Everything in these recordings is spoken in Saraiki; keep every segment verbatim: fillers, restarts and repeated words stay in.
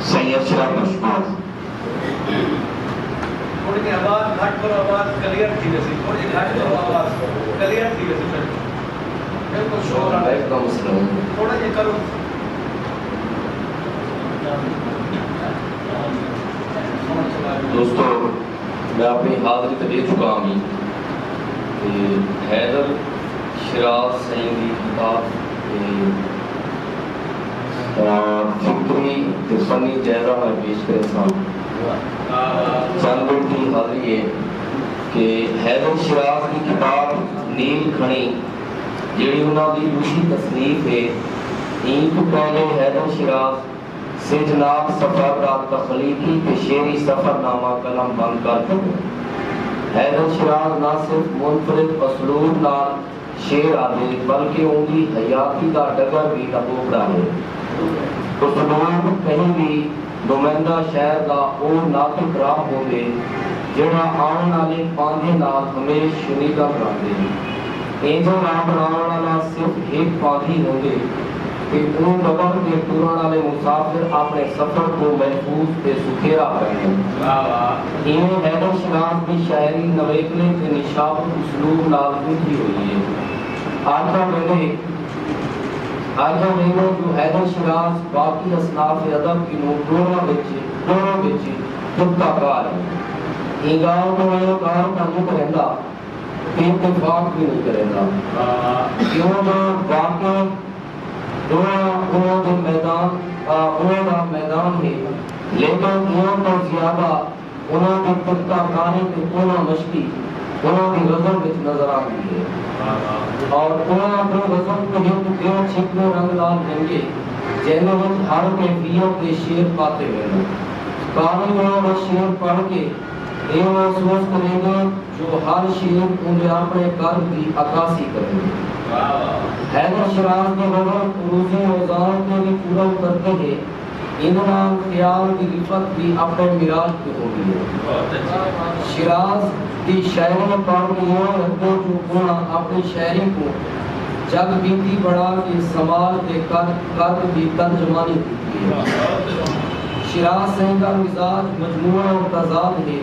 سائیں ارشد احمد شہباز۔ تھوڑی جی آواز گھٹ کرو، آواز کلیئر تھی ویسی، تھوڑی جی گھٹ کرو، آواز کلیئر تھی ویسی سر۔ بالکل شور آ رہا ہے۔ وعلیکم السلام۔ تھوڑا جی کرو۔ دوستو، میں اپݨی حاضری تے ݙے چکا ہاں تے حیدر شیراز سئیں دی کتاب تے، آ، فکری تے فنی جائزہ میں پیش کریساں۔ چند منٹ دی حاضری ہے کہ حیدر شیراز دی کتاب نیل کھݨی، جیڑھی انہاں دی ݙوجھی تصنیف ہے، ایں توں پہلے حیدر شیراز سجناب سفر دا تخلیقی تے شعری سفرنامہ قلم بند کر ݙتو۔ حیدر شیراز نہ صرف منفرد اسلوب نال شعر آہدے، بلکہ اوندی حیاتی دا ڈگر وی نبوبڑا ہے۔ اسلوب کہیں وی نمائندہ شاعر دا او ناطق راہ ہوندے، جیڑھا آوݨ آلے پاندھے نال ہمیش شنیدہ بݨاندے۔ اینجھے راہ بݨاوݨ آلا صرف ہک پاندھی ہوندے تے اوں ڈگر تے ٹرݨ آلے مسافر اپݨے سفر کوں محفوظ تے سکھیرا کریندن۔ واہ واہ۔ ایویں حیدر شیراز دی شاعری نویکلے تے نشابور اسلوب نال ڳتھی ہوئی ہے۔ آکھیا ویندے، آکھیا ویندے جو حیدر شیراز باقی اصناف ادب کنوں ݙوہاں وچ، ݙوہاں وچ پختہ کار ہے۔ ایں ڳالھ کوں ایویں ڳالھ تاں نی کریندا تے اتفاق وی نی کریندا۔ کیوں جو واقعی ݙوہاں انہاں دے میدان، آ، انہاں دا میدان ہے، لیکن ایویں تاں زیادہ انہاں دی پختہ کاری تے کوہنہ مشقی انہاں دی غزل وچ نظر آندی ہے۔ اور انہاں اپݨی غزل کوں ہک ٻئے چھپے رنگ نال ونڄے، جیندے وچ ہر کیفیت دے شعر پاتے ویندن۔ قاری انہاں دا شعر پڑھ کے ایہ محسوس کریندے جو ہر شعر اوندے اپݨے قلب دی عکاسی کریندے۔ حیدر شیراز دی غزل عروضی اوزان تے وی پورا اتردی ہے۔ ایندے نال خیال دی رفعت وی اپݨے معراج تے ہوندی ہے۔ شیراز دی شاعری پڑھ کے ایویں لڳدے جو انہاں اپݨی شاعری کوں جڳ بیتی بݨا کے سماج دے کرب، کرب دی ترجمانی کیتی ہے۔ شیراز سئیں دا مزاج مجموعہ و تضاد ہے۔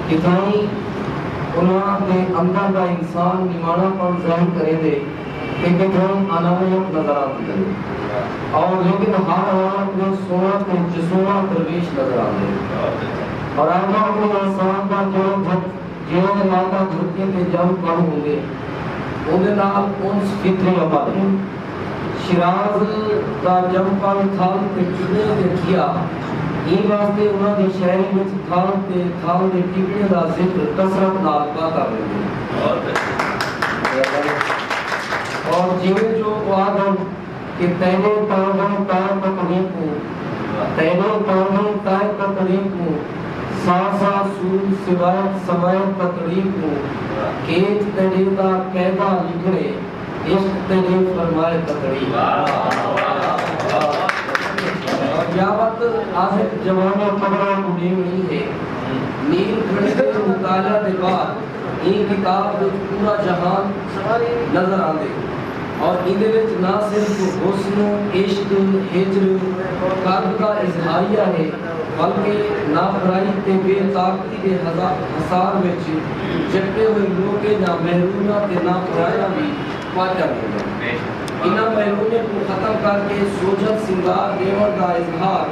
کتھائیں انہاں دے اندر دا انسان نماݨا پݨ ظاہر کریندے تے کتھائیں انانیت نظر آندی ہے۔ اور لیکن ہر حالت وچ سوہݨا تے جسوہݨا درویش نظر آندے۔ اور آکھیا اپݨے انسان دا جیڑھے دھر-، جیڑھے مادہ دھرتی تے ڄم پل ہوندے، اوندے نال انس فطری عمل ہے۔ شیراز دا ڄم پل تھل تے ٹٻڑیں تے تھیا، ایں واسطے انہاں دی شاعری وچ تھل تے تھل دے ٹٻڑیں دا ذکر کثرت نال پاتا ویندے۔ اور جیویں جو او آہدن کہ تیݙے پاندھیں تائے تتڑی کوں، تیݙے پاندھیں تائے تتڑی کوں، سا سا سور سوائے سوائے تتڑی کوں، کیچ تیݙے دا قیدا لکھڑے، عشق تیݙے فرمائے تتڑی۔ اور یا وت آہد جوانیں قبراں کوں ݙیوݨی ہے۔ نیل کھڑے دے مطالعہ دے بعد ایں کتاب وچ پورا جہان نظر آندے اور ایندے وچ نہ صرف حسن، عشق، ہجر، کرب دا اظہاریہ ہے، بلکہ ناپرائی تے بے طاقتی دے ہزا-، حصار وچ جکڑے ہوئے لوکیں یا محرومیاں تے ناپرایاں وی پاتا ویندن۔ انہاں محرومیاں کوں ختم کر کے سوجھل سنگار ݙیوݨ دا اظہار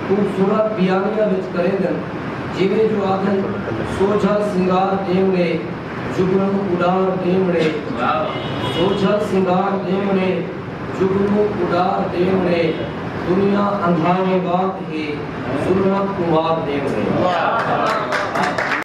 خوبصورت بیانیہ وچ کریندن، جیویں جو آہدن، سوجھل سنگار ݙیوݨے، جگنوں اݙار ݙیوݨے، سوجھل سنگار ݙیوݨے، جگنوں اݙار ݙیوݨے، دنیا اندھاریں وات ہے، ظلمت کوں مار ݙیوݨے۔